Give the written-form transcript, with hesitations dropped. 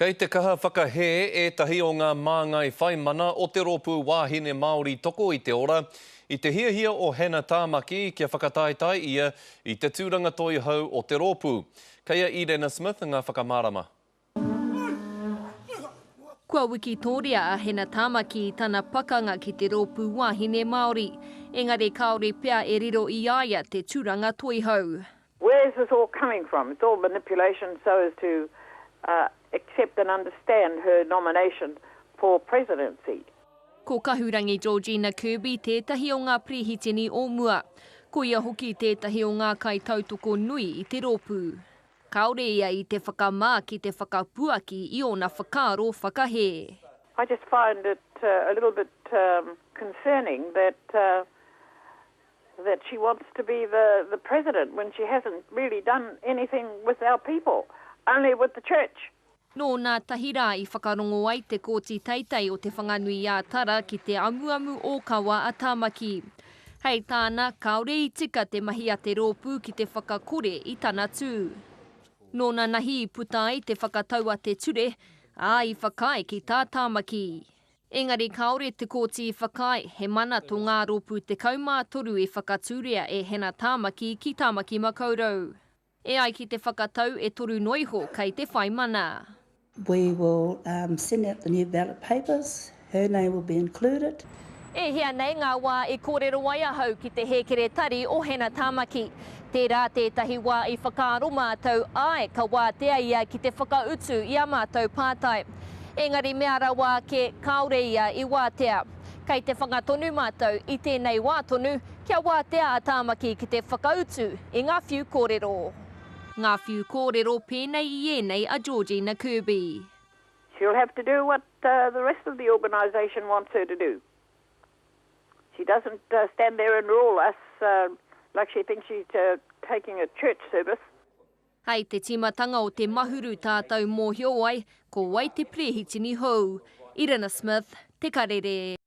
Kei te kaha whakahē ētahi o ngā māngai whai mana o te Rōpū Wāhine Māori Toko i te Ora i te hiahia o Hannah Tāmaki kia whakataetae ia i te tūranga toihau o te rōpū. Kei a Irena Smith ngā whakamārama. Kua wikitōria a Hannah Tāmaki i tana pakanga ki te Rōpū Wāhine Māori, engari kāore pea e riro i a ia te tūranga toihau. Where is this all coming from? It's all manipulation so as to accept and understand her nomination for presidency. Ko Kahurangi Georgina Kirby tētahi o ngā perehitini o mua. Ko ia hoki tētahi o ngā kaitautoko nui i te rōpū. Kāore ia i te whakamā ki te whakapuaki i ōna whakaaro whakahē. I just find it a little bit concerning that that she wants to be the, the president when she hasn't really done anything with our people, only with the church. Nō nā tahi rā i whakarongo ai te Kōti Teitei o Te Whanganui-ā-Tara ki te amuamu ōkawa a Tāmaki. Hei tāna, kāore i tika te mahi a te rōpū ki te whakakore i tana tū. Nō nanahi i puta ai te whakatau a te ture, ā, i whakaae ki tā Tāmaki. Engari kāore te kōti i whakaae, he mana tō ngā rōpū 13 i whakatūria e Hannah Tāmaki ki Tāmaki Makaurau. E ai ki te whakatau e toru noiho kei te whai mana. We will send out the new ballot papers, her name will be included. E hia nei ngā wā i kōrero ai ahau ki te hēkeretari o Hannah Tāmaki. Tērā tētahi wā i whakaaro mātou, āe, ka wātea ia ki te whakautu i ā mātou pātai. Engari mea rawa ake, kāore ia i wātea. Kei te whanga tonu mātou, i tēnei wā tonu, kia wātea a Tāmaki ki te whakautu i ngā whiu kōrero. Ngā whiu kōrero pēnei i ēnei a Georgina Kirby. She'll have to do what the rest of the organisation wants her to do. She doesn't stand there and rule us like she thinks she's taking a church service. Hei te tīmatanga o te Mahuru tātou mōhio ai ko wai te perehitini hou. Irina Smith, Te Karere.